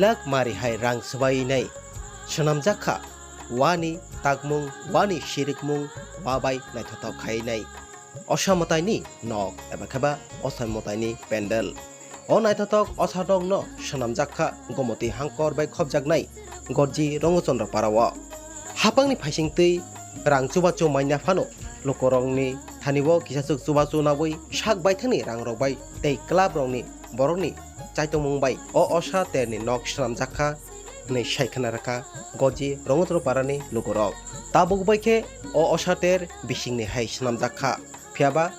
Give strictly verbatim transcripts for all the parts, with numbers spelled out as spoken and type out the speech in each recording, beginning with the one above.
Yak mari hai rang swbainai swnamjak kha, wani takmung, wani sirikmung, wa bai naithothok khainai osa mwtaini nok eba khe ba osa mwtaini pendel. O naithothok osa nokno swnamjak kha Gomoti hangkor bai khopjaknai Gorji Rongochandra Para o. Hapangni phaisingtwi rang chubachu manya phano lukurokni thani o kisachwk chubachu nabwi sak baithangni rangrok bai tei club rokni borokni chaitongmung bai o osa terni nok swnamjak kha hwnwi sai khna rwkha Gorji Rongochandra Parani lukurok. Tabuk bai khe o osa ter bisingni hai swnamjak kha. Phiyaba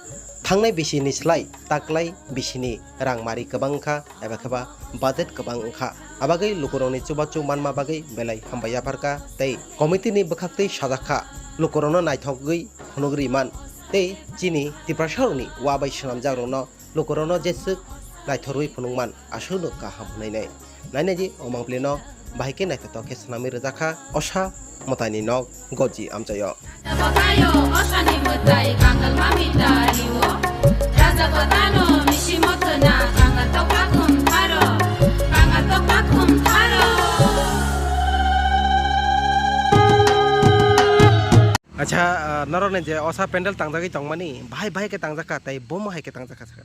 thangnai bisini slai taklai bisini rang mari kwbang wngkha eba khe ba budget kwbang wngkha. Abagwi lukurokni chubachu manma bagwi belai hambai yapharkha tei committee ni bwkhaktwi sajak kha, lukurokno naithokgwi phunugwi man tei chini Tiprasarokni wa bai swnamjakrokno lukurokno jeswk naithorwi phunukman aswkno kaham hwnwi nai. Nainai di o mangpili no bahai khe naithothok khe swnamwi rwjak kha osa mwtaini nok Gorji amchaio. Raja Batayo, osani mwtai, kangal mami tari o. Raja Batano, misi motona, kangal tokla khum tharo, kangal tokla khum tharo. Acha, ah, norokni je osa pendel tangjagwi tongmani, bahai bahai khe tangjak kha, tei bomo hai khe tangjak kha sakha.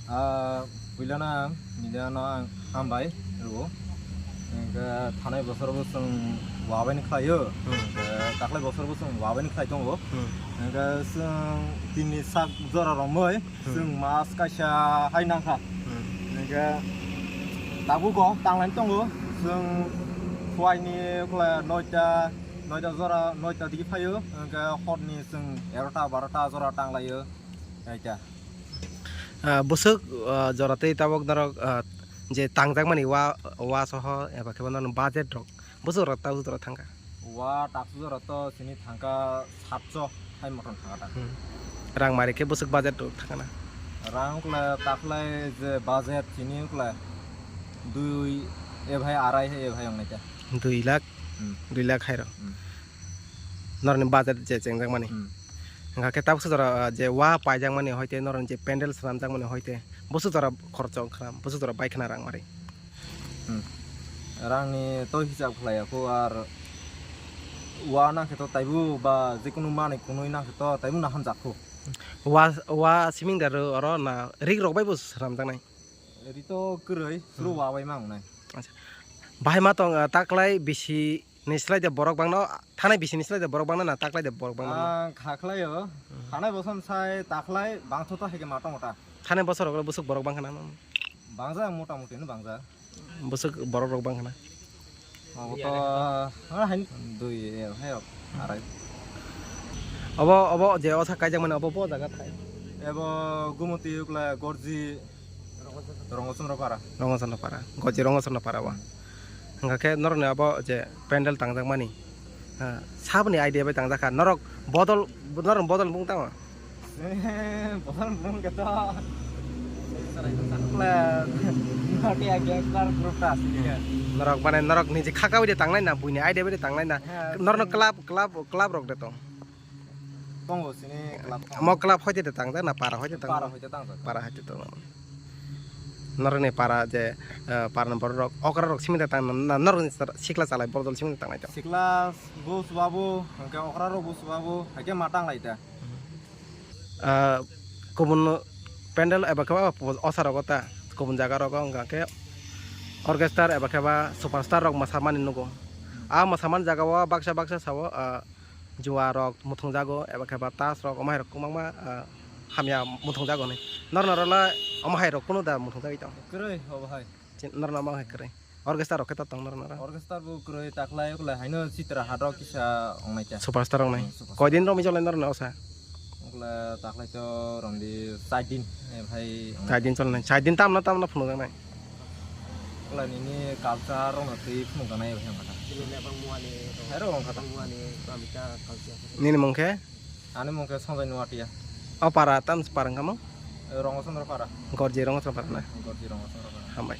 Ah, puilano ang, mediano ang hambai rwo. Hwnkhe thanai bosor bo chwng wabaini khlaio. Hmm. Hwnkhe taklai bosor bo chwng wabaini khlai tongo. Hmm. Hwnkhe chwng tini sak jora romwi, hmm, chwng mas kaisa hai nangkha. Hmm. Hwnkhe tabuk o tanglaini tongo. Chwng phuaini ukla noita, noita jora, noita digi phaio. Hwnkhe horni chwng egarota, barota jora tanglaio. Kaita. Ah, bwswk, ah, jora tei tabok norok, ah, je tangjak mani wa, wa soho eba khe bono budget rok bwswk rok tabuk jora thangkha? Wa taksu jora to chini thangkha satso hai motom thangkha ta. Hmm. Rang mari khe bwswk budget rok thangkha na? Rang ukla taklai je budget chini ukla dui e bhai arai hai e bhai wngnai ta. Dui lakh, hmm, dui lakh hai rok. Hmm. Norokni budget je chengjak mani. Hmm. Hwnkha khe tabuk sujora, ah, je wa paijak mani hoite norokni je pendel swnamjak mani hoite bwswk jora khoroksa wngkha na, bwswk jora bai khna rang mari. Hmm. Rangni to hisab khlaiya kho ar wa nang khe to taibu ba jekunu manwi kunui nang khe to taibu na hamjak kho. Wa, wa siming da ro oro na rik rok bai bo swnamjaknai. Ri to kwrwi, suru, hmm, wa bai ma wngnai. Acha. Bahai ma tong, ah, taklai bisi ni slai de borok bangno, thanai bisi ni slai de borok bangno na taklai de borok bangno? Ah, kha khlaio. Hmm. Thanai bosom sai taklai bangthoto hai khe ma tongo ta. Thanai bosor rok bwswk borok bangkha na? Bangjak, mota moti no bangjak. Bwswk borok rok bangkha na? Obo to, ah, hain dui, eh, hai rok, arai. Obo, obo je osa kaijak mani obo bo jaga thai. Ebo Gumoti ukla Gorji Rongochandra Para. Rongochandra Para. Gorji Rongochandra Para bo. Hwnkha khe norokni abo je pendel tangjak mani, ah, saboni idea bai tangjak kha. Norok bodol, norok bodol bung tamo? Bodol bung khe to. Plan. Norok ya gangster group ta asli ya. Norok mane norok niji khaka bai de tangnai na, buini idea bai de tangnai na. Ha. Norokno club, club, club rok de tong. Tongo sini club. Mo club hoite de tangjak na para hoite tangjak? Para hoite tangjak. Para hoite tong. Norokni para je, eh, para ni borok rok, okra rok simi de tang na, norokni sikla chalai bodol simi de tangnai tong? Sikla bo swbabu, hwnkhe okra rok bo swbabu, haikhe ma tanglai ta. Ah, kubun pendel eba khe osa rogo ta, kubun jaga rogo hwnkha khe orchestra eba khe ba superstar rok mwsamani nugo. A mwsamani jaga o baksa baksa sao, ah, juwa rok muthungjago eba khe ba tas rok omo hai rok kwbangma, ah, hamya muthungjago hinwi. Norok norok le omo hai rok kunu da muthungjagwi tong? Kwrwi obo hai. Norok norok omo hai kwrwi. Orchestra rok khe to tong norok norok? Orchestra bo kwrwi, taklai ukulai haino Chitra hat rok kisa wngnai ta. Superstar wngnai. Hmm, superstar. Koidin romwi cholai norok ni osa? Ukulai taklai to romdi char din, eh, bhai wngnai. Char din cholnai. Char din tamno tamno phunukjaknai? Ukulai nini culture rokno twi phunukjaknai bhai wngkha ta. Chini Nepal muani, hai rok wngkha ta. Muani, Pramita culture. Nini mung khe? Ani mung khe Sanjay Nuatia. O para tam para wngkha mo? Eh, Rongosondro para. Gorji Rongosondro para na? Gorji Rongosondro para. Hambai.